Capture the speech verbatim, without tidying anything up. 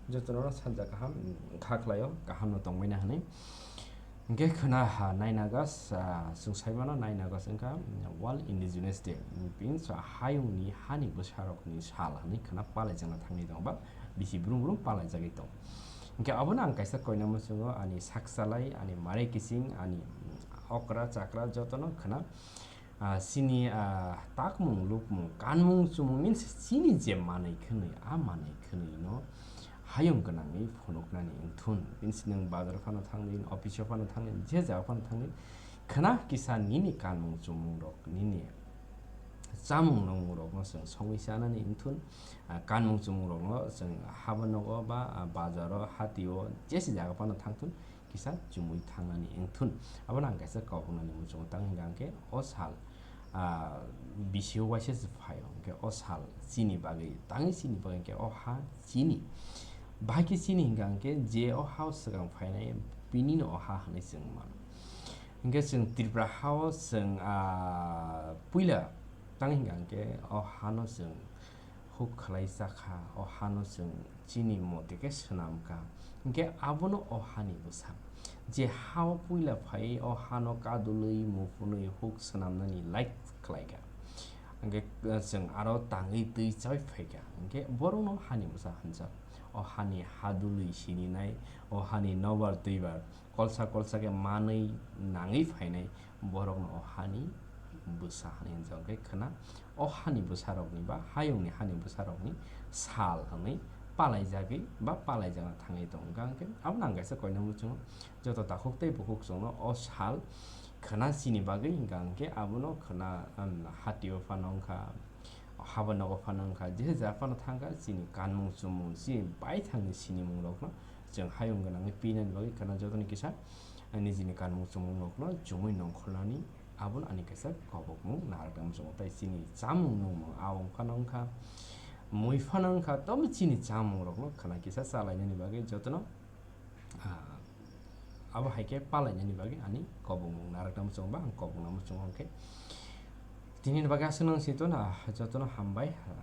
Jotono salsa kaham kha khlaio, kaham no tongbaina hwnwi. Hwnkhe khwna ha nine August, ah, chwng saimano nine August wngkha World Indigenous Day. Bini sa hayungni hani bwsarokni sal hwnwi khwna palaijakna thangwi tongo ba bisi brum brum palaijagwi tongo. Hwnkhe abono ang kaisa koina muchungo ani saksalai, ani mare kising, ani okra chakra jotono khwna ah, chini, ah, takmung lukmung, kanmung chumung means chini je manwi khwnwi, a manwi khwnwi no hayung gwnangwi phunuknani wngthun. Means nwng bazar phano thangdi, office o phano thangdi, je jaga phano thangdi, khwna kisa nini kanmung chumung rok, nini chamung nungmung rok no chwng songwi chanani wngthun. Ah, kanmung chumung rok no chwng haba nogo ba, ah, bazar o, hati o, jesi jaga phano thangthun. Kisa chumui thangnani wngthun. Abono ang kaisa kok wngnani muchungo, tang hingka hwnkhe o sal, ah, bisio waisa se phaio, hwnkhe o sal chini bagwi, tangwi chini bagwi hwnkhe o ha chini. Bahai khe chini hingka hwnkhe je o hao swkang phainai, binino o ha hwnwi chwng mano. Hwnkhe chwng Tripura hao chwng, ah, puila tang hingka hwnkhe o hano chwng huk khlai chakha, o hano chwng chini mote khe swnam kha. Hwnkhe abono o hani bwsa. Je hao puila phaiwi o hano kadulwi, muphunwi huk swnamnani like khlai kha. Hwnkhe, eh, chwng aro tangwi twi chawi phai kha. Hwnkhe borokno hani bwsa hwnjak. O hani hadulwi sininai, o hani nobar twibar kolsa kolsa khe manwi nangwi phainai borokno o hani bwsa hwnwi hwnjak. Hwnkhe khwna o hani bwsarokni ba hayungni hani bwsarokni sal hwnwi palaijagwi ba palaijakna thangwi tongo. Hwnkhe abono ang kaisa koina muchungo, joto takhuk tei bukhuk chwngno o sal khwna chini bagwi hwnkha hwnkhe abono khwna, um, hatio phano wngkha, haba nogo phano wngkha, je ja phano thangkha, chini kanmung chumung, chini baithangni sinimung rokno chwng hayung gwnangwi pinani bagwi khwna jotoni kisa nijini kanmung chumung rokno chumui nongkhornani, abono ani kaisa kobokmung narwkna muchungo. Tai chini chamung nungmung a wng phano wngkha, mui phano wngkha, tobo chini chamung rokno khwna kisa chalainani bagwi jotono, ah, abo hai khe palainani bagwi ani kobokmung narwkna muchungo ba ang kobokna muchungo hwnkhe. Tinini bagwi aswk nang si to na, jotono hambai, ah,